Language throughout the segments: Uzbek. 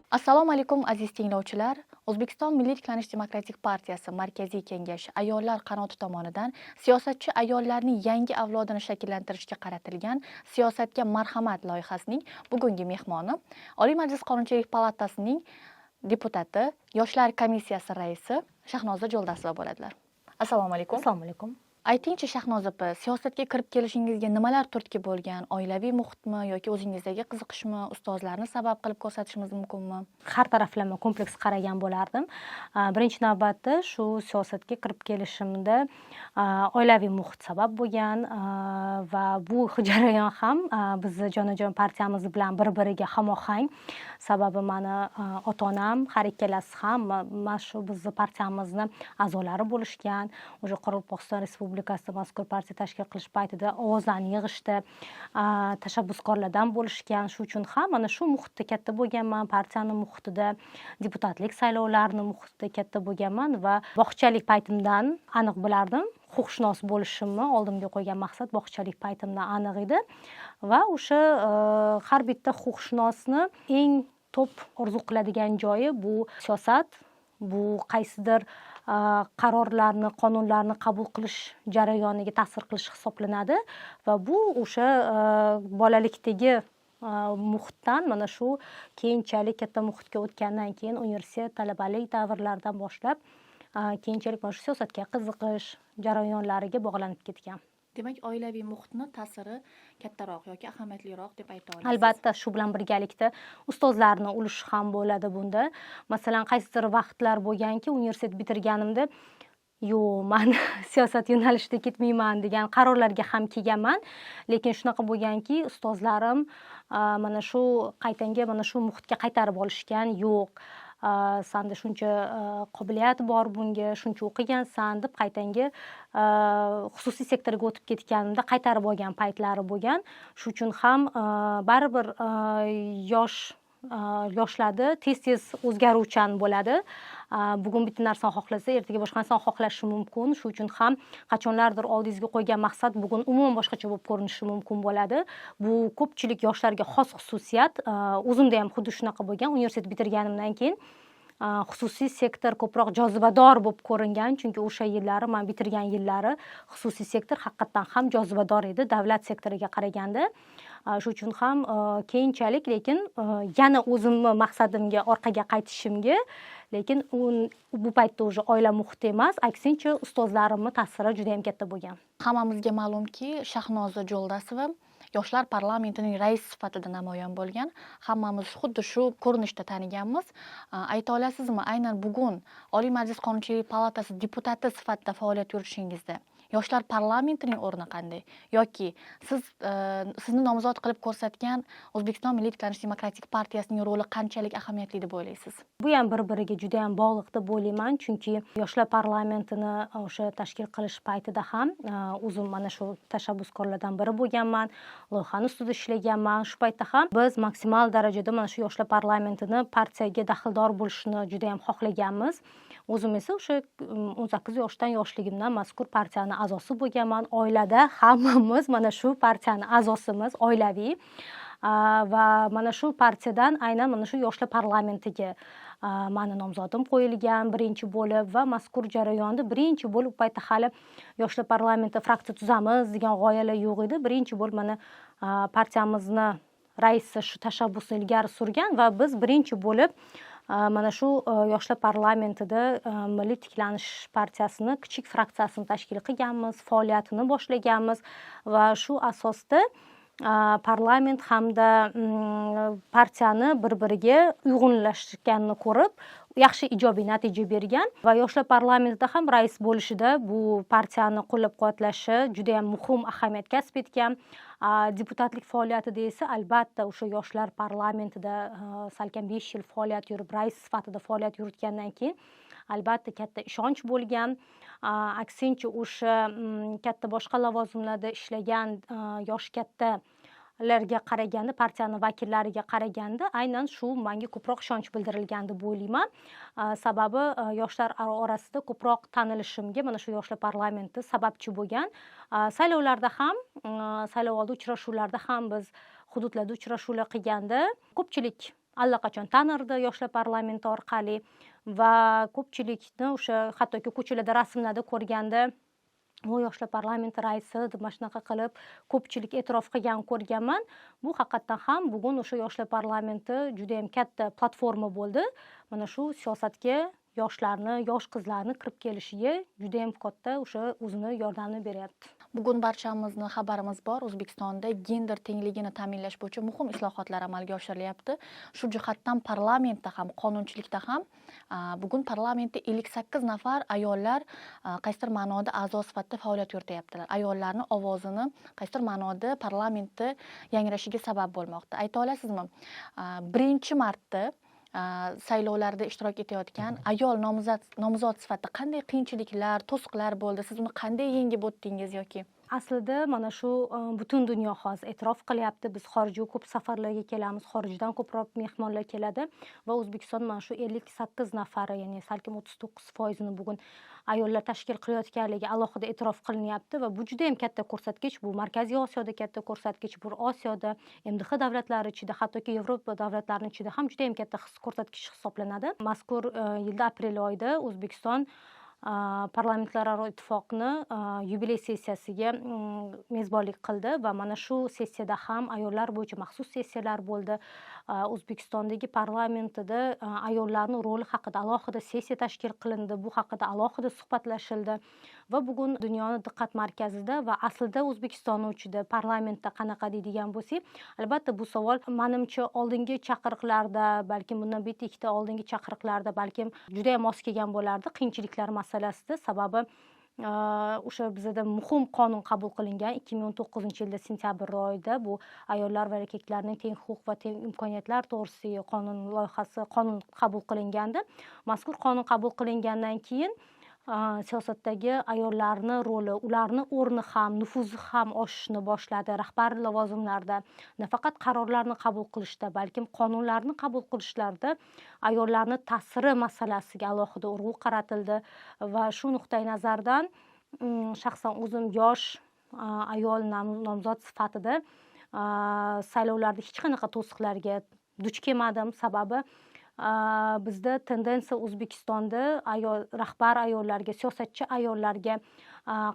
Assalomu alaykum, aziz tinglovchilar. O'zbekiston Milliy tiklanish demokratik partiyasi Markaziy kengashi ayollar qanoti tomonidan siyosatchi ayollarning yangi avlodini shakllantirishga qaratilgan "Siyosatga marhamat" loyihasining bugungi mehmoni Oliy Majlis Qonunchilik palatasining deputati, Yoshlar komissiyasi raisi Shahnoza Jo'ldasova bo'ladilar. Assalomu alaykum. Assalomu alaykum. Aytingchi, Shahnoza opa, siyosatga kirib kelishingizga nimalar turtki bo'lgan? Oilaviy muhitmi yoki o'zingizdagi qiziqishmi, ustozlarni sabab qilib ko'rsatishimiz mumkinmi? Har taraflama, kompleks qaragan bo'lardim. Birinchi navbatda shu siyosatga kirib kelishimda oilaviy muhit sabab bo'lgan va bu jarayon ham bizni jonajon partiyamiz bilan bir biriga hamohang. Sababi mani ota onam har ikkalasi ham mana shu bizni partiyamizni a'zolari bo'lishgan. Уже Qoraqalpog'iston Respublikasida mazkur partiya tashkil qilish paytida ovozlarni yig'ishda tashabbuskorlardan bo'lishgan. Shu uchun ham mana shu muhitda katta bo'lganman, partiyani muhitida, deputatlik saylovlarini muhitida katta bo'lganman va bog'chalik paytimdan aniq bilardim huquqshunos bo'lishimni. Oldimga qo'ygan maqsad bog'chalik paytimdan aniq edi va o'sha har bitta huquqshunosni eng to'p orzu qiladigan joyi bu siyosat, bu qaysidir qarorlarni, qonunlarni qabul qilish jarayoniga ta'sir qilish hisoblanadi. Va bu o'sha bolalikdagi muhitdan mana shu keyinchalik katta muhitga o'tgandan keyin, universitet, talabalik davrlaridan boshlab keyinchalik mana shu siyosatga qiziqish jarayonlariga bog'lanib ketgan. Demak, oilaviy muhitni ta'siri kattaroq yoki ahamiyatliroq deb ayta olasiz. Albatta, shu bilan birgalikda ustozlarni ulushi ham bo'ladi bunda. Masalan, qaysidir vaqtlar bo'lganki, universitet bitirganimda, yo'q, man siyosat yo'nalishida ketmayman degan qarorlarga ham kelganman. Lekin shunaqa bo'lganki, ustozlarim mana shu qaytanga mana shu muhitga qaytarib olishgan: yo'q, sanda shuncha qobiliyat bor, bunga shuncha o'qigansan, deb qaytanga xususiy sektorga o'tib ketganimda qaytarib olgan paytlari bo'lgan. Shu uchun ham baribir yosh yoshlarda tez tez o'zgaruvchan bo'ladi. Bugun bitta narsani xohlasa, ertaga boshqa narsani xohlashi mumkin. Shu uchun ham qachonlardir oldingizga qo'ygan maqsad bugun umuman boshqacha bo'lib ko'rinishi mumkin bo'ladi. Bu ko'pchilik yoshlarga xos xususiyat. O'zimda ham xuddi shunaqa bo'lgan. Universitet bitirganimdan keyin xususiy sektor ko'proq jozibador bo'lib ko'ringan, chunki o'sha yillari, man bitirgan yillari xususiy sektor haqiqatdan ham jozibador edi davlat sektoriga qaraganda. Shu uchun ham keyinchalik lekin yana o'zimni maqsadimga orqaga qaytishimga lekin bu paytda уже oila muhiti emas, aksincha ustozlarimni ta'siri juda yam katta bo'lgan. Hammamizga ma'lumki, Shahnoza Jo'ldasova Yoshlar parlamentining raisi sifatida namoyon bo'lgan. Hammamiz xuddi shu ko'rinishda taniganmiz. Ayta olasizmi, aynan bugun Oliy Majlis Qonunchilik palatasi deputati sifatida faoliyat yuritishingizda Yoshlar parlamentining o'rni qanday yoki siz sizni nomzod qilib ko'rsatgan O'zbekiston Milliy tiklanish demokratik partiyasining roli qanchalik ahamiyatli deb o'ylaysiz? Bu ham bir biriga juda yam bog'liq deb o'ylayman, chunki Yoshlar parlamentini o'sha tashkil qilish paytida ham o'zim mana shu tashabbuskorlardan biri bo'lganman, loyihani ustida ishlaganman. Shu paytda ham biz maksimal darajada mana shu Yoshlar parlamentini partiyaga daxldor bo'lishini juda yam xohlaganmiz. O'zim esa o'sha 18 yoshdan, yoshligimdan mazkur partiyani a'zosi bo'lganman. Oilada hammamiz mana shu partiyani a'zosimiz, oilaviy. Va mana shu partiyadan aynan mana shu Yoshlar parlamentiga mani nomzodim qo'yilgan birinchi bo'lib va mazkur jarayonda birinchi bo'lib, u paytda hali Yoshlar parlamenti fraksiya tuzamiz degan g'oyalar yo'q edi, birinchi bo'lib mana partiyamizni raisi shu tashabbusni ilgari surgan va biz birinchi bo'lib mana shu Yoshlar parlamentida Milliy tiklanish partiyasini kichik fraksiyasini tashkil qilganmiz, faoliyatini boshlaganmiz va shu asosda parlament hamda partiyani bir biriga uyg'unlashganini ko'rib, yaxshi ijobiy natija bergan. Va Yoshlar parlamentida ham rais bo'lishida bu partiyani qo'llab quvvatlashi judayam muhim ahamiyat kasb etgan. Deputatlik faoliyatida esa, albatta, o'sha Yoshlar parlamentida salkam 5 yil faoliyat yurib, rais sifatida faoliyat yuritgandan keyin, albatta, katta ishonch bo'lgan. Aksincha, o'sha katta boshqa lavozimlarda ishlagan yoshi kattalarga qaraganda, partiyani vakillariga qaraganda aynan shu manga ko'proq ishonch bildirilgan deb o'ylayman. Sababi yoshlar orasida ko'proq tanilishimga mana shu Yoshlar parlamenti sababchi bo'lgan. Saylovlarda ham, saylovoldi uchrashuvlarda ham, biz hududlarda uchrashuvlar qilganda ko'pchilik allaqachon tanirdi Yoshlar parlamenti orqali va ko'pchilikni o'sha hattoki ko'chalarda rasmlarda ko'rganda u Yoshlar parlamenti raisi deb mana shunaqa qilib ko'pchilik e'tirof qilganini ko'rganman. Bu haqiqatdan ham bugun o'sha Yoshlar parlamenti judayam katta platforma bo'ldi. Mana shu siyosatga yoshlarni, yosh qizlarni kirib kelishiga judayam katta o'sha o'zini yordamini beryapti. Bugun barchamizni xabarimiz bor, O'zbekistonda gender tengligini ta'minlash bo'yicha muhim islohotlar amalga oshirilyapti. Shu jihatdan parlamentda ham, qonunchilikda ham, bugun parlamentda 58 nafar ayollar qaysidir ma'noda a'zo sifatida faoliyat yurityaptilar. Ayollarni ovozini qaysidir ma'noda parlamentda yangrashiga sabab bo'lmoqda. Ayta olasizmi, birinchi marta saylovlarda ishtirok etayotgan ayol nomzod sifatida qanday qiyinchiliklar, to'siqlar bo'ldi? Siz uni qanday yengib o'tdingiz yoki? Aslida mana shu butun dunyo hozir e'tirof qilyapti. Biz xorijga ko'p safarlarga kelamiz, xorijdan ko'proq mehmonlar keladi va O'zbekiston mana shu 58 nafari, ya'ni salkam 39%ini bugun ayollar tashkil qilayotganligi alohida e'tirof qilinyapti va bu juda ham katta ko'rsatkich. Bu Markaziy Osiyoda katta ko'rsatkich, bu Osiyoda, MDH davlatlari ichida, hattoki Yevropa davlatlarining ichida ham juda ham katta ko'rsatkich hisoblanadi. Mazkur yilda aprel oyida O'zbekiston Parlamentlararo ittifoqni yubiley sessiyasiga mezbonlik qildi va mana shu sessiyada ham ayollar bo'yicha maxsus sessiyalar bo'ldi. O'zbekistondagi parlamentida ayollarning roli haqida alohida sessiya tashkil qilindi, bu haqida alohida suhbatlashildi va bugun dunyoni diqqat markazida va aslida O'zbekiston ichida parlamentda qanaqa deydigan bo'lsak, albatta bu savol manimcha oldingi chaqiriqlarda, balkim bundan bitta ikkita oldingi chaqiriqlarda balkim juda ham mos kelgan bo'lardi qiyinchiliklar masalasida. Sababi o'sha bizada muhim qonun qabul qilingan 2019-yilda sentyabr oyida, bu ayollar va erkaklarning teng huquq va teng imkoniyatlar to'g'risidagi qonun loyihasi, qonun qabul qilingandi. Mazkur qonun qabul qilingandan keyin siyosatdagi ayollarni roli, ularni o'rni ham, nufuzi ham oshishni boshladi. Rahbar lavozimlarda nafaqat qarorlarni qabul qilishda, balkim qonunlarni qabul qilishlarda ayollarni ta'siri masalasiga alohida urg'u qaratildi va shu nuqtai nazardan shaxsan o'zim yosh ayol nomzod sifatida saylovlarda hech qanaqa to'siqlarga duch kelmadim. Sababi bizda tendensiya O'zbekistonda ayol rahbar ayollarga, siyosatchi ayollarga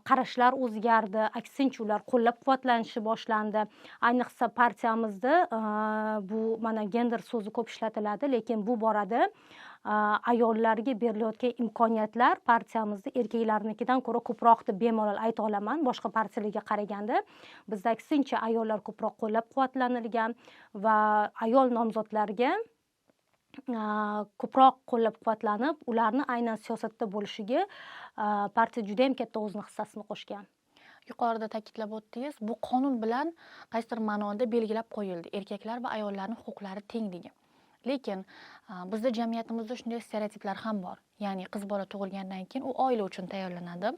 qarashlar o'zgardi, aksincha ular qo'llab-quvvatlanishi boshlandi. Ayniqsa partiyamizda bu mana gender so'zi ko'p ishlatiladi, lekin bu borada ayollarga berilayotgan imkoniyatlar partiyamizda erkaklarnikidan ko'ra ko'proq deb bemalol ayta olaman. Boshqa partiyalarga qaraganda bizda aksincha ayollar ko'proq qo'llab-quvvatlanilgan va ayol nomzodlarga ko'proq qo'llab-quvvatlanib, ularni aynan siyosatda bo'lishiga partiya juda ham katta o'zini hissasini qo'shgan. Yuqorida ta'kidlab o'tdingiz, bu qonun bilan qaysidir ma'noda belgilab qo'yildi erkaklar va ayollarning huquqlari tengligi. Lekin bizda jamiyatimizda shunday stereotiplar ham bor. Ya'ni qiz bola tug'ilgandan keyin u oila uchun tayyorlanadi.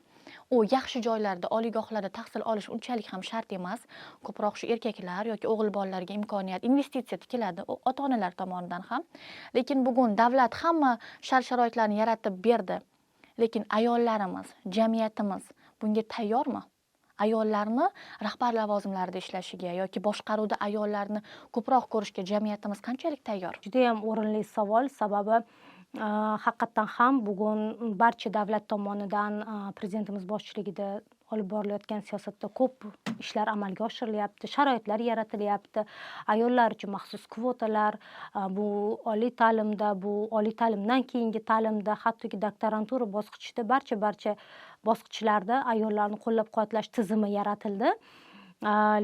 U yaxshi joylarda, oliygohlarda tahsil olish unchalik ham shart emas. Ko'proq shu erkaklar yoki o'g'il bolalarga imkoniyat, investitsiya tikiladi ota-onalar tomonidan ham. Lekin bugun davlat hamma shart-sharoitlarni yaratib berdi. Lekin ayollarimiz, jamiyatimiz bunga tayyormi? Ayollarni rahbar lavozimlarida ishlashiga yoki boshqaruvda ayollarni ko'proq ko'rishga jamiyatimiz qanchalik tayyor? Juda ham o'rinli savol, sababi haqiqatdan ham bugun barcha davlat tomonidan prezidentimiz boshchiligida olib borilayotgan siyosatda ko'p ishlar amalga oshirilyapti, sharoitlar yaratilyapti. Ayollar uchun maxsus kvotalar, bu oliy ta'limda, bu oliy ta'limdan keyingi ta'limda, hattoki doktorantura bosqichida barcha bosqichlarda ayollarni qo'llab-quvvatlash tizimi yaratildi.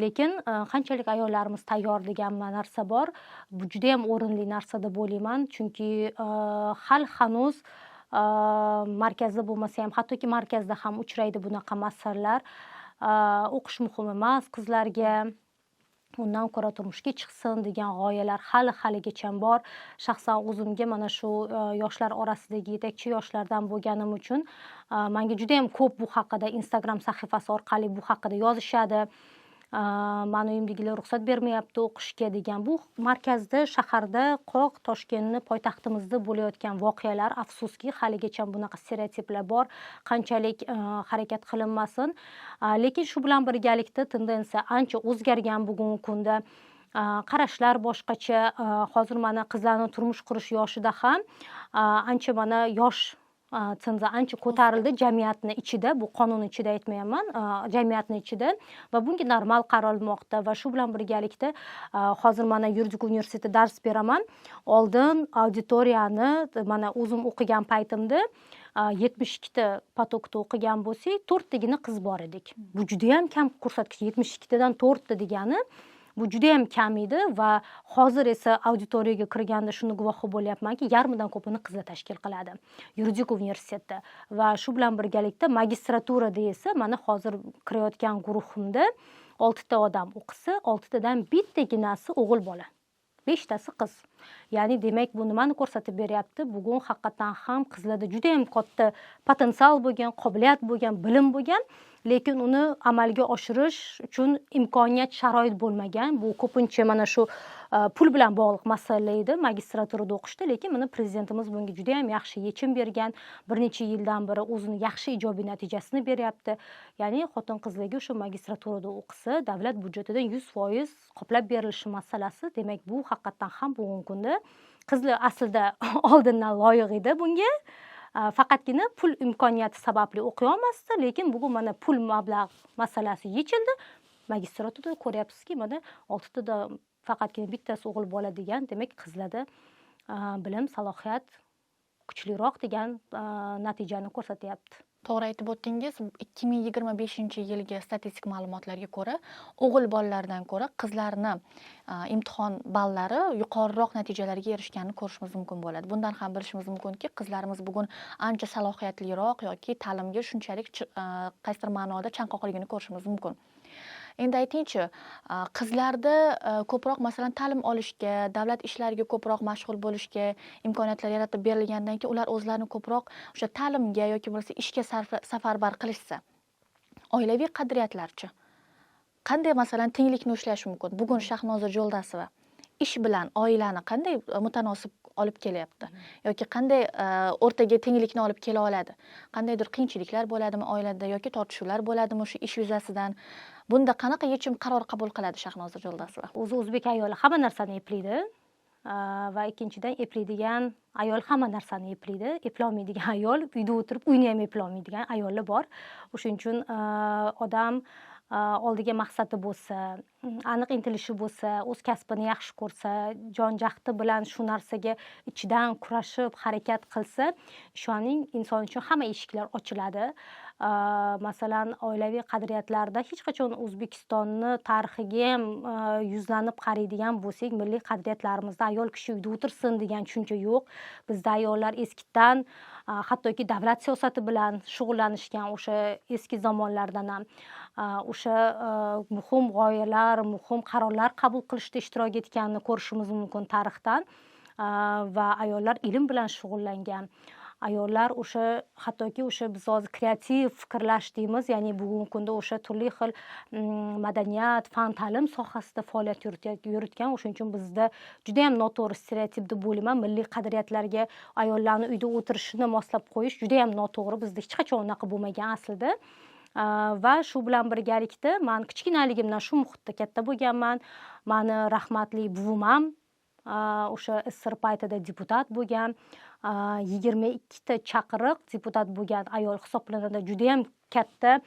Lekin qanchalik ayollarimiz tayyor degan narsa bor. Bu juda ham o'rinli narsa deb o'ylayman, chunki hali hanuz markazda bo'lmasa ham, hattoki markazda ham uchraydi bunaqa masalalar. O'qish muhim emas qizlarga, undan ko'ra turmushga chiqsin degan g'oyalar hali haligacha bor. Shaxsan o'zimga mana shu yoshlar orasidagi yetakchi yoshlardan bo'lganim uchun menga juda ham ko'p bu haqida Instagram sahifasi orqali bu haqida yozishadi. Mani uyimdagilar ruxsat bermayapti o'qishga degan. Bu markazda, shaharda, qoq Toshkentni poytaxtimizda bo'layotgan voqealar, afsuski haligacha bunaqa stereotiplar bor, qanchalik harakat qilinmasin. Lekin shu bilan birgalikda tendensiya ancha o'zgargan bugungi kunda. Qarashlar boshqacha. Hozir mana qizlarni turmush qurish yoshida ham ancha mana yosh senzi ancha ko'tarildi jamiyatni ichida. Bu qonun ichida aytmayapman, jamiyatni ichida, va bunga normal qaralmoqda. Va shu bilan birgalikda hozir mana yuridik universitetda dars beraman. Oldin auditoriyani, mana o'zim o'qigan paytimda 72 ta поток da o'qigan bo'lsak, to'rttagina qiz bor edik. Bu judayam kam ko'rsatkich, 72 tadan to'rtta degani bu judayam kam edi. Va hozir esa auditoriyaga kirganda shuni guvohi bo'lyapmanki, yarmidan ko'pini qizlar tashkil qiladi yuridik universitetda. Va shu bilan birgalikda magistraturada esa mana hozir kirayotgan guruhimda oltita odam o'qisa, oltitadan bittaginasi o'g'il bola, beshtasi qiz. Ya'ni demak, bu nimani ko'rsatib beryapti? Bugun haqiqatdan ham qizlarda judayam katta potensial bo'lgan, qobiliyat bo'lgan, bilim bo'lgan, lekin uni amalga oshirish uchun imkoniyat, sharoit bo'lmagan. Bu ko'pincha mana shu pul bilan bog'liq masala edi magistraturada o'qishda. Lekin mana prezidentimiz bunga judayam yaxshi yechim bergan, bir necha yildan beri o'zini yaxshi ijobiy natijasini beryapti. Ya'ni xotin qizlarga o'sha magistraturada o'qisa, davlat byudjetidan 100% qoplab berilishi masalasi. Demak, bu haqiqatdan ham bugungi kunda qizlar aslida oldindan loyiq edi bunga, faqatgina pul imkoniyati sababli o'qiy olmasdi. Lekin bugun mana pul, mablag' masalasi yechildi. Magistraturada ko'ryapsizki, mana oltitada faqatgina bittasi o'g'il bola degan, demak, qizlarda bilim, salohiyat kuchliroq degan natijani ko'rsatyapti. To'g'ri aytib o'tdingiz. 2025 yilgi statistik ma'lumotlarga ko'ra, o'g'il bolalardan ko'ra qizlarni imtihon ballari yuqoriroq natijalarga erishganini ko'rishimiz mumkin bo'ladi. Bundan ham bilishimiz mumkinki, qizlarimiz bugun ancha salohiyatliroq yoki ta'limga shunchalik qaysidir ma'noda chanqoqligini ko'rishimiz mumkin. Endi aytingchi, qizlarda ko'proq, masalan, ta'lim olishga, davlat ishlariga ko'proq mashg'ul bo'lishga imkoniyatlar yaratib berilgandan keyin ular o'zlarini ko'proq o'sha ta'limga yoki bo'lmasa ishga safarbar qilishsa, oilaviy qadriyatlarchi? Qanday, masalan, tenglikni ushlash mumkin? Bugun Shahnoza Jo'ldasova ish bilan oilani qanday mutanosib olib kelyapti yoki qanday o'rtaga tenglikni olib kela oladi? Qandaydir qiyinchiliklar bo'ladimi oilada yoki tortishuvlar bo'ladimi shu ish yuzasidan? Bunda qanaqa yechim, qaror qabul qiladi Shahnoza Jo'ldasova? O'zi o'zbek ayoli hamma narsani eplaydi. Va ikkinchidan, eplaydigan ayol hamma narsani eplaydi. Eplolmaydigan ayol uyda o'tirib uyni ham eplolmaydigan ayollar bor. O'shaning uchun odam oldiga maqsadi bo'lsa, aniq intilishi bo'lsa, o'z kasbini yaxshi ko'rsa, jon jahdi bilan shu narsaga ichidan kurashib harakat qilsa, ishoning, inson uchun hamma eshiklar ochiladi. Masalan, oilaviy qadriyatlarda hech qachon, O'zbekistonni tarixiga ham yuzlanib qaraydigan bo'lsak, milliy qadriyatlarimizda ayol kishi uyda o'tirsin degan tushuncha yo'q. Bizda ayollar eskidan hattoki davlat siyosati bilan shug'ullanishgan. O'sha eski zamonlardan ham o'sha muhim g'oyalar, muhim qarorlar qabul qilishda ishtirok etganini ko'rishimiz mumkin tarixdan. Va ayollar ilm bilan shug'ullangan. Ayollar o'sha hattoki o'sha biz hozir kreativ fikrlash deymiz, ya'ni bugungi kunda o'sha turli xil madaniyat, fan, ta'lim sohasida faoliyat yuritgan. O'shaning uchun bizda judayam noto'g'ri stereotip deb o'ylayman, milliy qadriyatlarga ayollarni uyda o'tirishini moslab qo'yish judayam noto'g'ri. Bizda hech qachon unaqa bo'lmagan aslida. Va shu bilan birgalikda man kichkinaligimdan shu muhitda katta bo'lganman. Mani rahmatli buvim ham o'sha SSR paytida deputat bo'lgan, 22 ta chaqiriq deputat bo'lgan ayol hisoblanadi. Judayam katta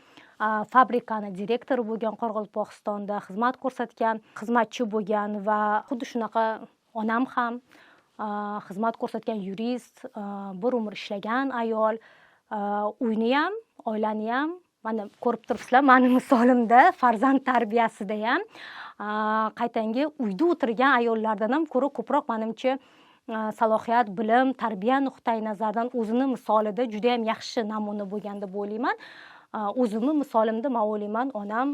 fabrikani direktori bo'lgan, Qoraqalpog'istonda xizmat ko'rsatgan, xizmatchi bo'lgan. Va xuddi shunaqa onam ham xizmat ko'rsatgan yurist, bir umr ishlagan ayol. Uyni ham, oilani ham, mana ko'rib turibsizlar mani misolimda, farzand tarbiyasida ham qaytanga uyda o'tirgan ayollardan ham ko'ra ko'proq, manimcha, salohiyat, bilim, tarbiya nuqtai nazaridan o'zini misolida judayam yaxshi namuna bo'lgan deb o'ylayman. O'zimni misolimda man o'ylayman, onam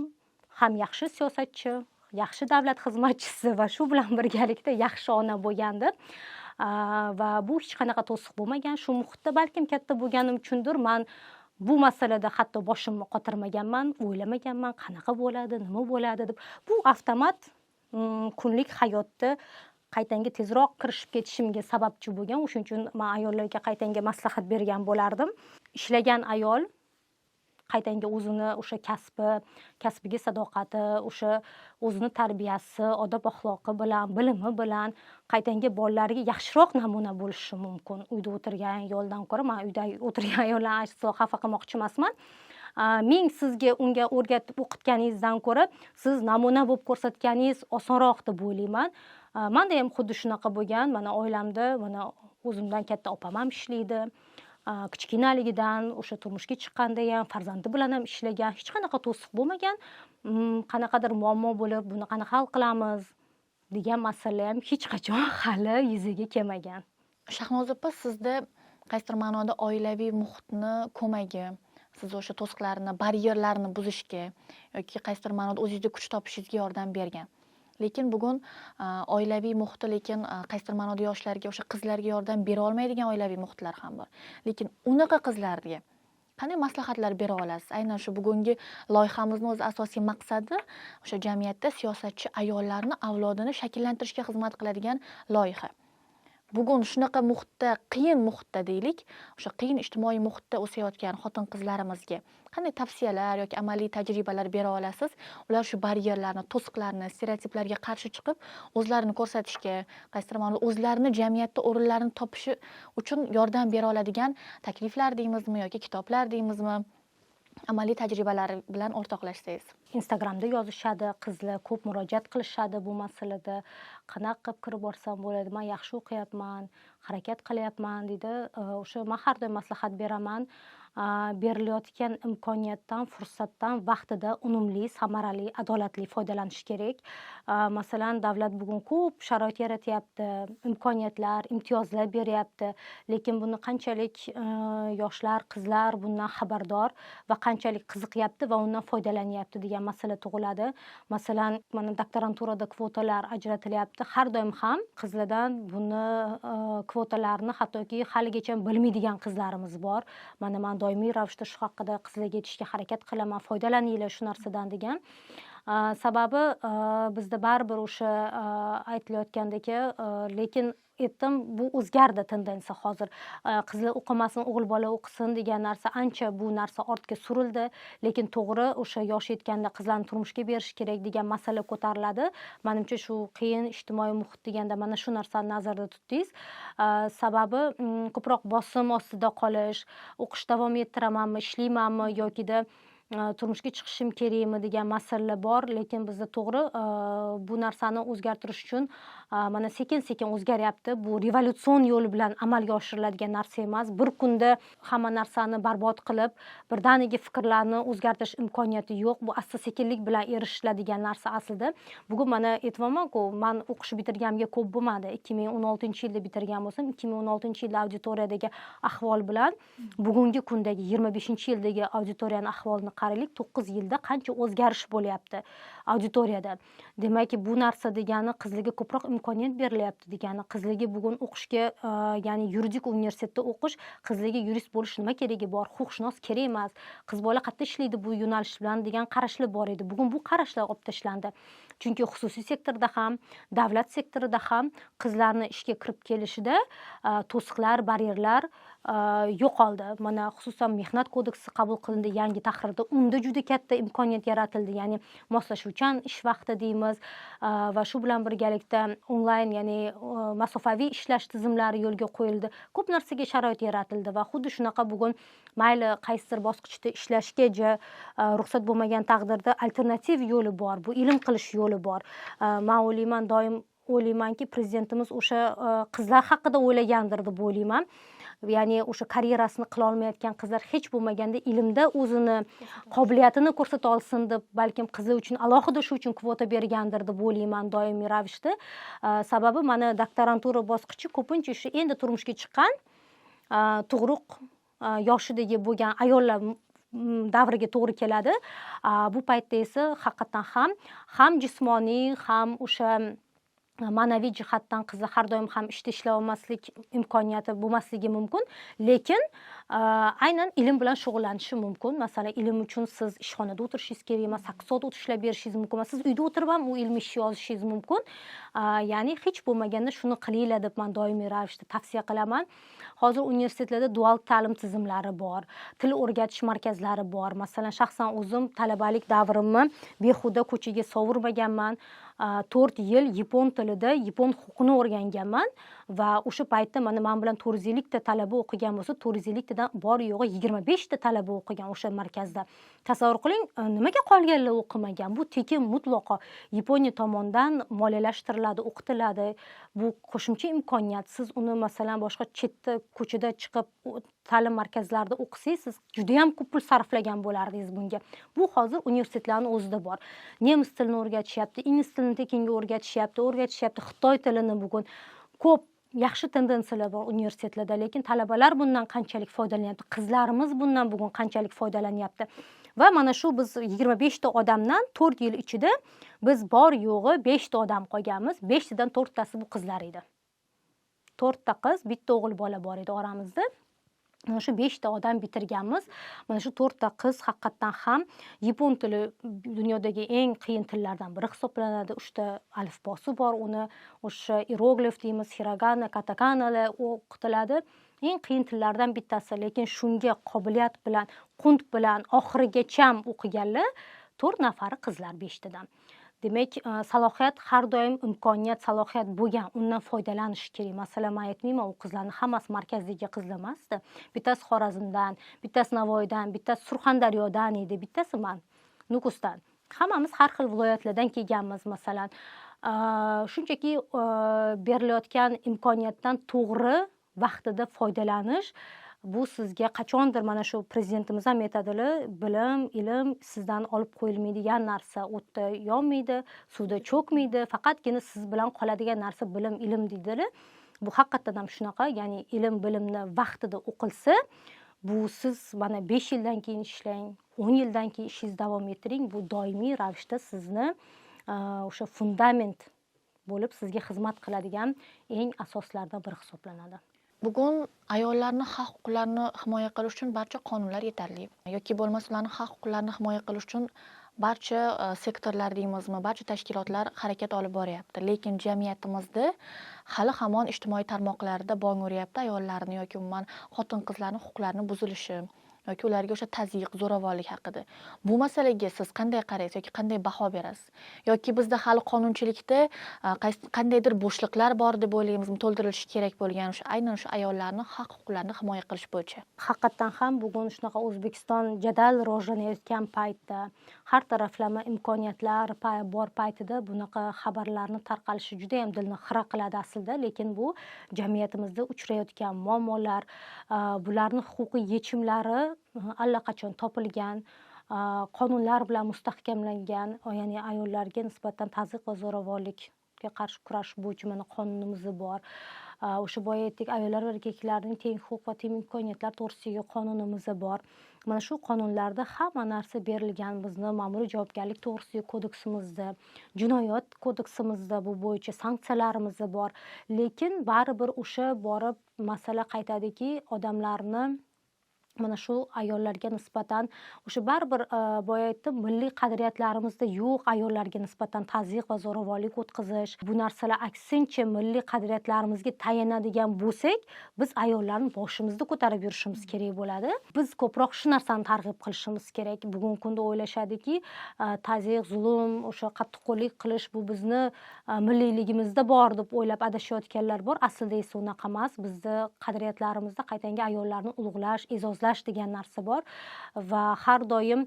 ham yaxshi siyosatchi, yaxshi davlat xizmatchisi va shu bilan birgalikda yaxshi ona bo'lgan deb. Va bu hech qanaqa to'siq bo'lmagan. Shu muhitda balkim katta bo'lganim uchundir, man bu masalada hatto boshimni qotirmaganman, o'ylamaganman qanaqa bo'ladi, nima bo'ladi deb. Bu avtomat kunlik hayotda qaytanga tezroq kirishib ketishimga sababchi bo'lgan. O'shaning uchun man ayollarga qaytanga maslahat bergan bo'lardim: ishlagan ayol Qaytanga o'zini o'sha kasbiga sadoqati, o'sha o'zini tarbiyasi, odob axloqi bilan, bilimi bilan qaytanga bolalariga yaxshiroq namuna bo'lishi mumkin uyda o'tirgan ayoldan ko'ra. Man uyda o'tirgan ayollarni aslo xafa qilmoqchi emasman. Ming sizga unga o'rgatib o'qitganingizdan ko'ra siz namuna bo'lib ko'rsatganingiz osonroq deb o'ylayman. Manda ham xuddi shunaqa bo'lgan. Mana oilamda, mana o'zimdan katta opam ham ishlaydi. Kichkinaligidan o'sha turmushga chiqqanda ham, farzandi bilan ham ishlagan, hech qanaqa to'siq bo'lmagan. Qanaqadir muammo bo'lib, buni qanaqa hal qilamiz degan masala ham hech qachon hali yuzaga kelmagan. Shahnoza opa, sizda qaysidir ma'noda oilaviy muhitni ko'magi siz o'sha to'siqlarni, baryerlarni buzishga yoki qaysidir ma'noda o'zingizda kuch topishingizga yordam bergan. Lekin bugun oilaviy muhiti, lekin qaysidir ma'noda yoshlarga, o'sha qizlarga yordam bera olmaydigan oilaviy muhitlar ham bor. Lekin unaqa qizlarga qanday maslahatlar bera olasiz? Aynan shu bugungi loyihamizni o'zi asosiy maqsadi o'sha jamiyatda siyosatchi ayollarni avlodini shakllantirishga xizmat qiladigan loyiha. Bugun shunaqa muhitda, qiyin muhitda deylik, o'sha qiyin ijtimoiy muhitda o'sayotgan xotin qizlarimizga qanday tavsiyalar yoki amaliy tajribalar bera olasiz? Ular shu baryerlarni, to'siqlarni, stereotiplarga qarshi chiqib, o'zlarini ko'rsatishga, qaysidir ma'noda o'zlarini jamiyatda o'rinlarini topishi uchun yordam bera oladigan takliflar deymizmi yoki kitoblar deymizmi, amaliy tajribalar bilan o'rtoqlashsangiz. Instagramda yozishadi qizlar, ko'p murojaat qilishadi bu masalada. Qanaqa qilib kirib borsam bo'ladi, man yaxshi o'qiyapman, harakat qilyapman, deydi. O'sha man har doim maslahat beraman: berilayotgan imkoniyatdan, fursatdan vaqtida unumli, samarali, adolatli foydalanish kerak. Masalan, davlat bugun ko'p sharoit yaratyapti, imkoniyatlar, imtiyozlar beryapti, lekin buni qanchalik yoshlar, qizlar bundan xabardor va qanchalik qiziqyapti va undan foydalanyapti degan masala tug'iladi. Masalan, mana doktoranturada kvotalar ajratilyapti. Har doim ham qizlardan buni kvotalarni hattoki haligacha bilmaydigan qizlarimiz bor. Mana man doimiy ravishda shu haqida qizlarga aytishga harakat qilaman, foydalaninglar shu narsadan degan. Sababi bizda baribir o'sha aytilayotgandek, lekin aytdim, bu o'zgardi tendensiya hozir. Qizlar o'qimasin, o'g'il bola o'qisin degan narsa, ancha bu narsa ortga surildi. Lekin to'g'ri, o'sha yosh yetganda qizlarni turmushga berish kerak degan masala ko'tariladi. Manimcha, shu qiyin ijtimoiy muhit deganda mana shu narsani nazarda tutdingiz. Sababi ko'proq bosim ostida qolish, o'qish davom ettiramanmi, ishlaymanmi yokida turmushga chiqishim kerakmi degan masalalar bor. Lekin bizda to'g'ri, bu narsani o'zgartirish uchun mana sekin sekin o'zgaryapti. Bu revolyutsion yo'l bilan amalga oshiriladigan narsa emas. Bir kunda hamma narsani barbod qilib, birdaniga fikrlarni o'zgartirish imkoniyati yo'q. Bu asta sekinlik bilan erishiladigan narsa aslida. Bugun mana aytyapmanku, man o'qishni bitirganimga ko'p bo'lmadi. 2016-yilda bitirgan bo'lsam, 2016-yilda auditoriyadagi ahvol bilan bugungi kundagi, 25-yildagi auditoriyani ahvolini qaraylik, 9 yilda qancha o'zgarish bo'lyapti auditoriyada. Demak, bu narsa degani qizlarga ko'proq imkoniyat berilyapti degani. Qizlarga bugun o'qishga, ya'ni yuridik universitetda o'qish, qizlarga yurist bo'lish nima keragi bor, huquqshunos kerak emas, qiz bola qayerda ishlaydi bu yo'nalish bilan degan qarashlar bor edi. Bugun bu qarashlar olib tashlandi, chunki xususiy sektorda ham, davlat sektorida ham qizlarni ishga kirib kelishida to'siqlar, baryerlar yo'qoldi. Mana xususan Mehnat kodeksi qabul qilindi yangi tahrirda, unda juda katta imkoniyat yaratildi, ya'ni moslashuvchan ish vaqti deymiz va shu bilan birgalikda onlayn, ya'ni masofaviy ishlash tizimlari yo'lga qo'yildi. Ko'p narsaga sharoit yaratildi va xuddi shunaqa bugun mayli qaysidir bosqichda ishlashga ruxsat bo'lmagan taqdirda alternativ yo'li bor, bu ilm qilish yo'li bor. Man o'ylayman, doim o'ylaymanki, prezidentimiz o'sha qizlar haqida o'ylagandir deb o'ylayman. Ya'ni o'sha karyerasini qilolmayotgan qizlar hech bo'lmaganda ilmda o'zini qobiliyatini ko'rsata olsin deb, balkim qizlar uchun alohida shu uchun kvota bergandir deb o'ylayman doimiy ravishda. Sababi mana doktorantura bosqichi ko'pincha shu endi turmushga chiqqan, tug'ruq yoshidagi bo'lgan ayollar davriga to'g'ri keladi. Bu paytda esa haqiqatdan ham jismoniy, ham o'sha Ma'naviy jihatdan qizlar har doim ham ishda ishlay olmaslik imkoniyati bo'lmasligi mumkin, lekin aynan ilm bilan shug'ullanishi mumkin. Masalan, ilm uchun siz ishxonada o'tirishingiz kerak emas, 8 soat o'tib ishlab berishingiz mumkin emas, siz uyda o'tirib ham u ilmiy ishni yozishingiz mumkin. Ya'ni hech bo'lmaganda shuni qilinglar deb man doimiy ravishda tavsiya qilaman. Hozir universitetlarda dual ta'lim tizimlari bor, til o'rgatish markazlari bor. Masalan, shaxsan o'zim talabalik davrimni behuda ko'chaga sovurmaganman. 4 yil yapon tilida, yapon huquqini o'rganganman va o'sha paytda mana man bilan 450 ta talaba o'qigan bo'lsa, 450 tadan bor yo'g'i 25 ta talaba o'qigan o'sha markazda. Tasavvur qiling, nimaga qolganlar o'qimagan? Bu tekin, mutlaqo Yaponiya tomonidan moliyalashtiriladi, o'qitiladi. Bu qo'shimcha imkoniyat. Siz uni, masalan, boshqa chetda, ko'chada chiqib ta'lim markazlarida o'qisangiz, siz judayam ko'p pul sarflagan bo'lardingiz bunga. Bu hozir universitetlarni o'zida bor. Nemis tilini o'rgatishyapti, ingliz tilini tekinga o'rgatishyapti, xitoy tilini. Bugun ko'p yaxshi tendensiyalar bor universitetlarda, lekin talabalar bundan qanchalik foydalanyapti, qizlarimiz bundan bugun qanchalik foydalanyapti? Va mana shu biz 25 ta odamdan 4 yil ichida biz bor yo'g'i beshta odam qolganmiz. Beshtadan to'rttasi bu qizlar edi. To'rtta qiz, bitta o'g'il bola bor edi oramizda. Mana shu beshta odam bitirganmiz. Mana shu to'rtta qiz haqiqatdan ham, yapon tili dunyodagi eng qiyin tillardan biri hisoblanadi. Uchta alifbosi bor, uni o'sha iyeroglif deymiz, xiragana, katakanalar o'qitiladi. Eng qiyin tillardan bittasi, lekin shunga qobiliyat bilan, qunt bilan oxirigacha o'qiganlar to'rt nafari qizlar beshtadan. Demak, salohiyat har doim, imkoniyat, salohiyat bo'lgan, undan foydalanish kerak. Masalan, man aytmayman, u qizlarni hammasi markazdagi qizlar emasdi. Bittasi Xorazmdan, bittasi Navoiydan, bittasi Surxondaryodan edi, bittasi man Nukusdan. Hammamiz har xil viloyatlardan kelganmiz. Masalan, shunchaki berilayotgan imkoniyatdan to'g'ri, vaqtida foydalanish, bu sizga qachondir, mana shu prezidentimiz ham aytadilar, bilim, ilm sizdan olib qo'yilmaydigan narsa, o'tda yonmaydi, suvda cho'kmaydi, faqatgina siz bilan qoladigan narsa bilim, ilm deydilar. Bu haqiqatdan ham shunaqa. Ya'ni ilm, bilimni vaqtida o'qilsa, bu siz mana 5 yildan keyin ishlang, 10 yildan keyin ishingizni davom ettiring, bu doimiy ravishda sizni o'sha fundament bo'lib sizga xizmat qiladigan eng asoslardan biri hisoblanadi. Bugun ayollarni haq huquqlarini himoya qilish uchun barcha qonunlar yetarli yoki bo'lmasa ularni haq huquqlarini himoya qilish uchun barcha sektorlar deymizmi, barcha tashkilotlar harakat olib boryapti. Lekin jamiyatimizda hali hamon ijtimoiy tarmoqlarda bong uryapti ayollarni yoki umuman xotin qizlarni huquqlarini buzilishi yoki ularga o'sha tazyiq, zo'ravonlik haqida. Bu masalaga siz qanday qaraysiz yoki qanday baho berasiz? Yoki bizda hali qonunchilikda qandaydir bo'shliqlar bor deb o'ylaymizmi, to'ldirilishi kerak bo'lgan o'sha aynan o'sha ayollarni haq huquqlarini himoya qilish bo'yicha? Haqiqatdan ham bugun shunaqa O'zbekiston jadal rivojlanayotgan paytda, har taraflama imkoniyatlar bor paytida bunaqa xabarlarni tarqalishi judayam dilni xira qiladi aslida. Lekin bu jamiyatimizda uchrayotgan muammolar, bularni huquqiy yechimlari allaqachon topilgan, qonunlar bilan mustahkamlangan. Ya'ni ayollarga nisbatan tazyiq va zo'ravonlikka qarshi kurash bo'yicha mana qonunimiz bor. O'sha boya aytdik, ayollar va erkaklarning teng huquq va teng imkoniyatlar to'g'risidagi qonunimiz bor. Mana shu qonunlarda hamma narsa berilgan. Bizni Ma'muriy javobgarlik to'g'risidagi kodeksimizda, Jinoyat kodeksimizda bu bo'yicha sanksiyalarimiz bor. Lekin baribir o'sha borib masala qaytadiki, odamlarni mana shu ayollarga nisbatan o'sha baribir, boya aytdim, milliy qadriyatlarimizda yo'q ayollarga nisbatan tazyiq va zo'ravonlik o'tkazish. Bu narsalar, aksincha, milliy qadriyatlarimizga tayanadigan bo'lsak, biz ayollarni boshimizda ko'tarib yurishimiz kerak bo'ladi. Biz ko'proq shu narsani targ'ib qilishimiz kerak. Bugungi kunda o'ylashadiki, tazyiq, zulm, o'sha qattiqqo'llik qilish bu bizni milliyligimizda bor deb o'ylab adashayotganlar bor. Aslida esa unaqa emas. Bizni qadriyatlarimizda qaytanga ayollarni ulug'lash, e'zozlash degan narsa bor va har doim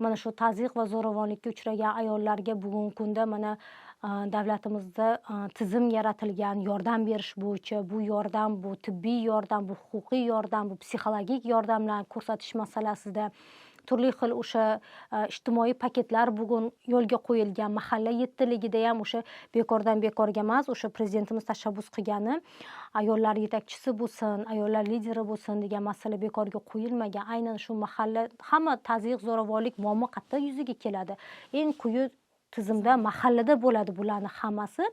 mana shu tazyiq va zo'ravonlikka uchragan ayollarga bugungi kunda mana davlatimizda tizim yaratilgan yordam berish bo'yicha. Bu yordam, bu tibbiy yordam, bu huquqiy yordam, bu psixologik yordamlar ko'rsatish masalasida turli xil o'sha ijtimoiy paketlar bugun yo'lga qo'yilgan. Mahalla yettiligida ham o'sha bekordan bekorga emas, o'sha prezidentimiz tashabbus qilgani, ayollar yetakchisi bo'lsin, ayollar lideri bo'lsin degan masala bekorga qo'yilmagan. Aynan shu mahalla, hamma tazyiq, zo'ravonlik, muammo qayerda yuzaga keladi? Eng quyi Tizimda, mahallada bo'ladi bularni hammasi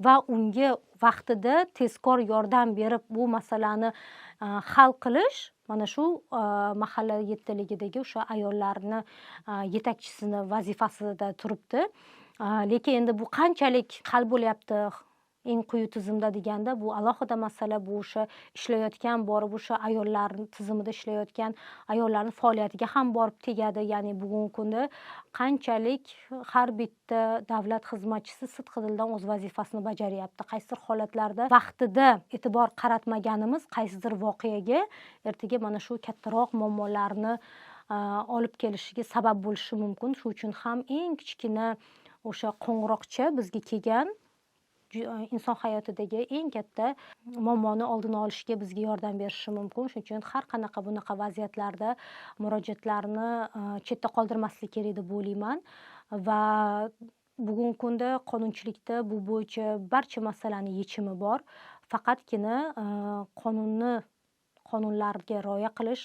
va unga vaqtida tezkor yordam berib, bu masalani hal qilish mana shu mahalla yettiligidagi o'sha ayollarni yetakchisini vazifasida turibdi. Lekin endi bu qanchalik hal bo'lyapti eng quyi tizimda deganda, bu alohida masala. Bu o'sha ishlayotgan, borib o'sha ayollar tizimida ishlayotgan ayollarni faoliyatiga ham borib tegadi. Ya'ni bugungi kunda qanchalik har bitta davlat xizmatchisi sidqidildan o'z vazifasini bajaryapti? Qaysidir holatlarda vaqtida e'tibor qaratmaganimiz qaysidir voqeaga ertaga mana shu kattaroq muammolarni olib kelishiga sabab bo'lishi mumkin. Shuning uchun ham eng kichkina o'sha qo'ng'iroqcha bizga kelgan inson hayotidagi eng katta muammoni oldini olishga bizga yordam berishi mumkin. Shuning uchun har qanaqa bunaqa vaziyatlarda murojaatlarni chetda qoldirmaslik kerak deb o'ylayman. Va bugungi kunda qonunchilikda bu bo'yicha barcha masalani yechimi bor. Faqatgina qonunlarga rioya qilish,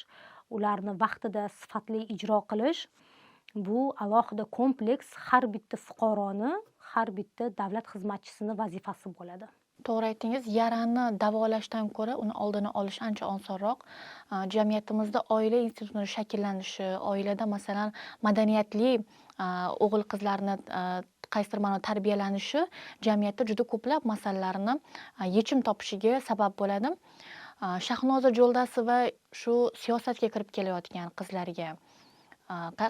ularni vaqtida sifatli ijro qilish, bu alohida kompleks, har bitta fuqaroni, har bitta davlat xizmatchisini vazifasi bo'ladi. To'g'ri aytdingiz, yarani davolashdan ko'ra uni oldini olish ancha osonroq. Jamiyatimizda oila institutini shakllanishi, oilada, masalan, madaniyatli o'g'il qizlarni qaysidir ma'noda tarbiyalanishi jamiyatda juda ko'plab masalalarni yechim topishiga sabab bo'ladi. Shahnoza Jo'ldasova shu siyosatga kirib kelayotgan qizlarga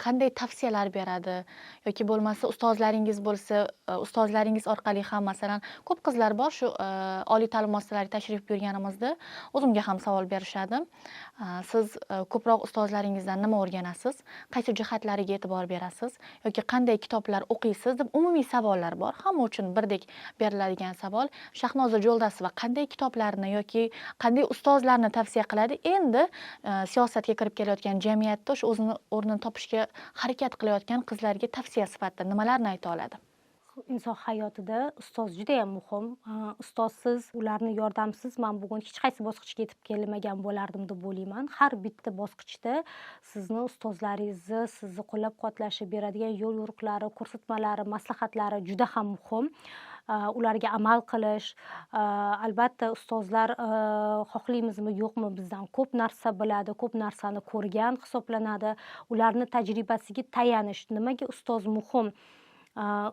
qanday tavsiyalar beradi yoki bo'lmasa ustozlaringiz bo'lsa, ustozlaringiz orqali ham, masalan, ko'p qizlar bor, shu oliy ta'lim muassasalariga tashrif buyurganimizda o'zimga ham savol berishadi: Siz ko'proq ustozlaringizdan nima o'rganasiz, qaysi jihatlariga e'tibor berasiz yoki qanday kitoblar o'qiysiz?" deb umumiy savollar bor, hamma uchun birdek beriladigan savol. Shahnoza Jo'ldasova qanday kitoblarni yoki qanday ustozlarni tavsiya qiladi endi siyosatga kirib kelayotgan, jamiyatda o'sha o'zini o'rnini topishga harakat qilayotgan qizlarga tavsiya sifatida nimalarni ayta oladi? Inson hayotida ustoz judayam muhim. Ustozsiz, ularni yordamisiz man bugun hech qaysi bosqichga yetib kelmagan bo'lardim deb o'ylayman. Har bitta bosqichda sizni ustozlaringizni sizni qo'llab quvvatlashi, beradigan yo'l yo'riqlari, ko'rsatmalari, maslahatlari juda ham muhim. Ularga amal qilish. Albatta, ustozlar, xohlaymizmi yo'qmi, bizdan ko'p narsa biladi, ko'p narsani ko'rgan hisoblanadi. Ularni tajribasiga tayanish. Nimaga ustoz muhim?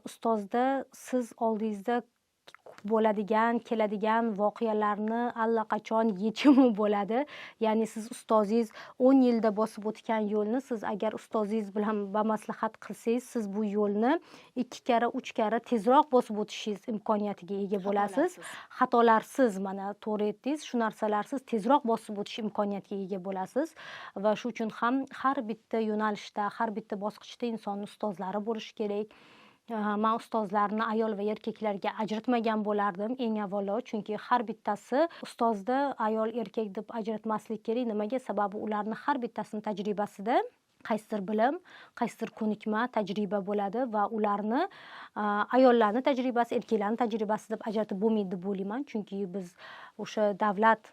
Ustozda siz oldingizda bo'ladigan, keladigan voqealarni allaqachon yechimi bo'ladi. Ya'ni siz ustozingiz 10 yilda bosib o'tgan yo'lni, siz agar ustozingiz bilan bamaslahat qilsangiz, siz bu yo'lni ikki karra, uch karra tezroq bosib o'tishingiz imkoniyatiga ega bo'lasiz. Xatolarsiz, mana, to'g'ri aytdingiz, shu narsalarsiz tezroq bosib o'tish imkoniyatiga ega bo'lasiz. Va shu uchun ham har bitta yo'nalishda, har bitta bosqichda insonni ustozlari bo'lishi kerak. Man ustozlarni ayol va erkaklarga ajratmagan bo'lardim eng avvalo, chunki har bittasi ustozda ayol erkak deb ajratmaslik kerak. Nimaga? Sababi ularni har bittasini tajribasida qaysidir bilim, qaysidir ko'nikma, tajriba bo'ladi va ularni ayollarni tajribasi, erkaklarni tajribasi deb ajratib bo'lmaydi deb o'ylayman. Chunki biz o'sha davlat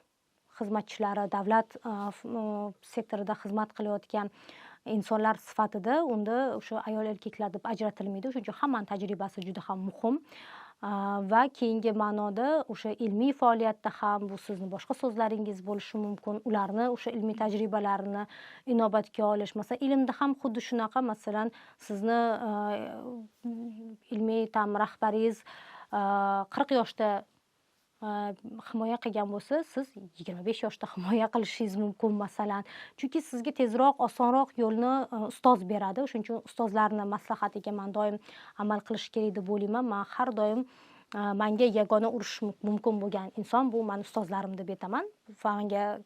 xizmatchilari, davlat sektorida xizmat qilayotgan insonlar sifatida unda o'sha ayol erkaklar deb ajratilmaydi. Shuning uchun hammani tajribasi juda ham muhim. Va keyingi ma'noda o'sha ilmiy faoliyatda ham bu sizni boshqa so'zlaringiz bo'lishi mumkin, ularni o'sha ilmiy tajribalarini inobatga olish. Masalan, ilmda ham xuddi shunaqa. Masalan, sizni ilmiy там rahbaringiz 40 yoshda himoya qilgan bo'lsa, siz 25 yoshda himoya qilishingiz mumkin, masalan, chunki sizga tezroq, osonroq yo'lni ustoz beradi. Shuning uchun ustozlarni maslahatiga man doim amal qilish kerak deb o'ylayman. Man har doim manga yagona urish mumkin bo'lgan inson bu mani ustozlarim deb aytaman. Manga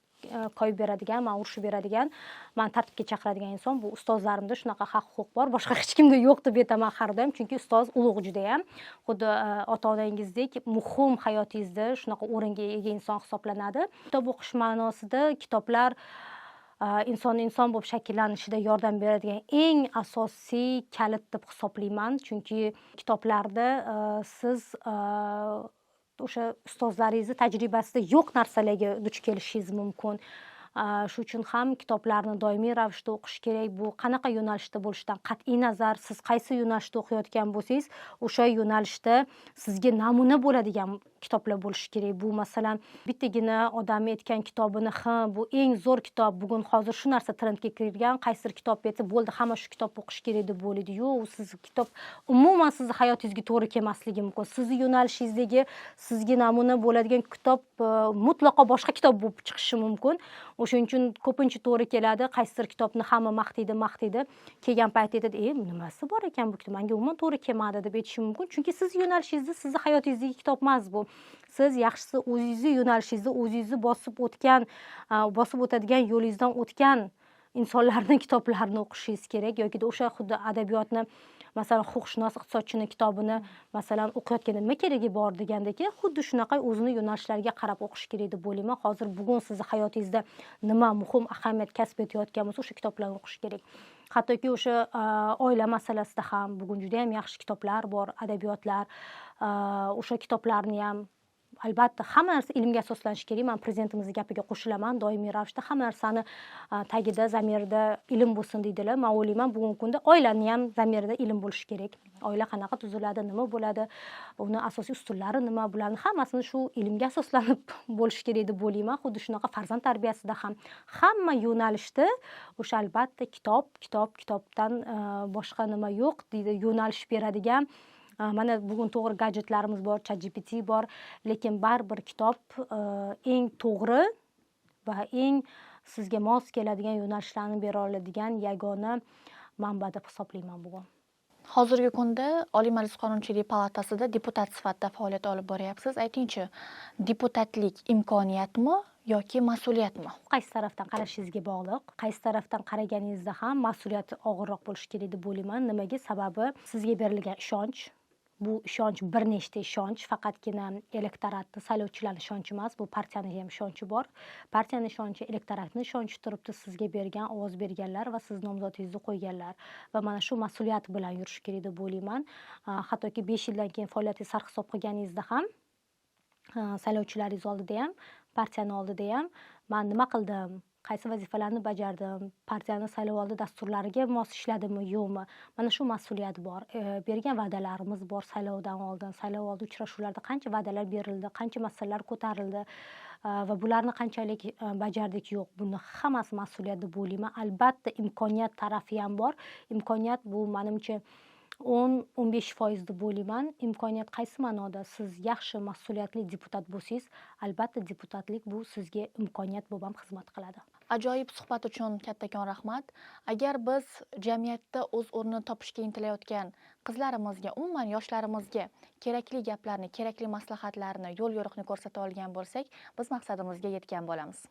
koyib beradigan, man urishib beradigan, mani tartibga chaqiradigan inson bu ustozlarimda. Shunaqa haq huquq bor, boshqa hech kimda yo'q deb aytaman har doim. Chunki ustoz ulug', judayam, xuddi ota onangizdek muhim, hayotingizda shunaqa o'ringa ega inson hisoblanadi. Kitob o'qish ma'nosida kitoblar insonni inson bo'lib shakllanishida yordam beradigan eng asosiy kalit deb hisoblayman. Chunki kitoblarda siz o'sha ustozlaringizni tajribasida yo'q narsalarga duch kelishingiz mumkin. Shu uchun ham kitoblarni doimiy ravishda o'qish kerak. Bu qanaqa yo'nalishda bo'lishidan qat'iy nazar, siz qaysi yo'nalishda o'qiyotgan bo'lsangiz, o'sha yo'nalishda sizga namuna bo'ladigan kitoblar bo'lishi kerak. Bu, masalan, bittagina odamni aytgan kitobini, "Ha, bu eng zo'r kitob, bugun hozir shu narsa trendga kirgan", qaysidir kitob aytsa bo'ldi, hamma shu kitobni o'qish kerak deb o'ylaydi. Yo'q, u sizni kitob umuman sizni hayotingizga to'g'ri kelmasligi mumkin. Sizni yo'nalishingizdagi sizga namuna bo'ladigan kitob mutlaqo boshqa kitob bo'lib chiqishi mumkin. O'shaning uchun ko'pincha to'g'ri keladi, qaysidir kitobni hamma maqtaydi, maqtaydi, kelgan paytda aytadi: "E, nimasi bor ekan bu kitob, manga umuman to'g'ri kelmadi", deb aytishi mumkin. Chunki sizni yo'nalishingizda, sizni hayotingizdagi kitob emas bu. Siz yaxshisi o'zingizni yo'nalishingizda, o'zingizni bosib o'tgan, bosib o'tadigan yo'lingizdan o'tgan insonlarni kitoblarini o'qishingiz kerak. Yokida o'sha xuddi adabiyotni, masalan, huquqshunos, iqtisodchini kitobini, masalan, o'qiyotganda nima keragi bor degandek, xuddi shunaqa o'zini yo'nalishlariga qarab o'qish kerak deb o'ylayman. Hozir, bugun sizni hayotingizda nima muhim ahamiyat kasb etayotgan bo'lsa, o'sha kitoblarni o'qish kerak. Hattoki o'sha oila masalasida ham bugun juda yam yaxshi kitoblar bor, adabiyotlar. O'sha kitoblarni ham, albatta, hamma narsa ilmga asoslanishi kerak. Man prezidentimizni gapiga qo'shilaman doimiy ravishda: "Hamma narsani tagida, zamirida ilm bo'lsin", deydilar. Man o'ylayman, bugungi kunda oilani ham zamirida ilm bo'lishi kerak. Oila qanaqa tuziladi, nima bo'ladi, uni asosiy ustunlari nima, bularni hammasini shu ilmga asoslanib bo'lishi kerak deb o'ylayman. Xuddi shunaqa farzand tarbiyasida ham, hamma yo'nalishda o'sha, albatta, kitob, kitob, kitobdan boshqa nima yo'q deydi yo'nalish beradigan. Mana bugun to'g'ri, gadjetlarimiz bor, ChatGPT bor, lekin baribir kitob eng to'g'ri va eng sizga mos keladigan yo'nalishlarni bera oladigan yagona manba deb hisoblayman bugun. Hozirgi kunda Oliy Majlis Qonunchilik palatasida deputat sifatida faoliyat olib boryapsiz. Aytingchi, deputatlik imkoniyatmi yoki mas'uliyatmi? Qaysi tarafdan qarashingizga bog'liq. Qaysi tarafdan qaraganingizda ham mas'uliyat og'irroq bo'lishi kerak deb o'ylayman. Nimaga? Sababi sizga berilgan ishonch, bu ishonch bir nechta ishonch, faqatgina elektoratni, saylovchilarni ishonchi emas, bu partiyani ham ishonchi bor. Partiyani ishonchi, elektoratni ishonchi turibdi, sizga bergan, ovoz berganlar va siz nomzodingizni qo'yganlar. Va mana shu mas'uliyat bilan yurish kerak deb o'ylayman. Hattoki 5 yildan keyin faoliyatingizni sarhisob qilganingizda ham, saylovchilaringiz oldida ham, partiyani oldida ham "Man nima qildim, qaysi vazifalarni bajardim, partiyani saylovoldi dasturlariga mos ishladimmi, yo'qmi?" Mana shu mas'uliyat bor. Bergan va'dalarimiz bor saylovdan oldin, saylovoldi uchrashuvlarda qancha va'dalar berildi, qancha masalalar ko'tarildi va bularni qanchalik bajardik, yo'q, buni hammasi mas'uliyat deb o'ylayman. Albatta, imkoniyat tarafi ham bor. Imkoniyat bu, manimcha, 10-15% deb o'ylayman. Imkoniyat qaysi ma'noda? Siz yaxshi, mas'uliyatli deputat bo'lsangiz, albatta, deputatlik bu sizga imkoniyat bo'lib ham xizmat qiladi. Ajoyib suhbat uchun kattakon rahmat. Agar biz jamiyatda o'z o'rnini topishga intilayotgan qizlarimizga, umuman yoshlarimizga kerakli gaplarni, kerakli maslahatlarni, yo'l yo'riqni ko'rsata olgan bo'lsak, biz maqsadimizga yetgan bo'lamiz.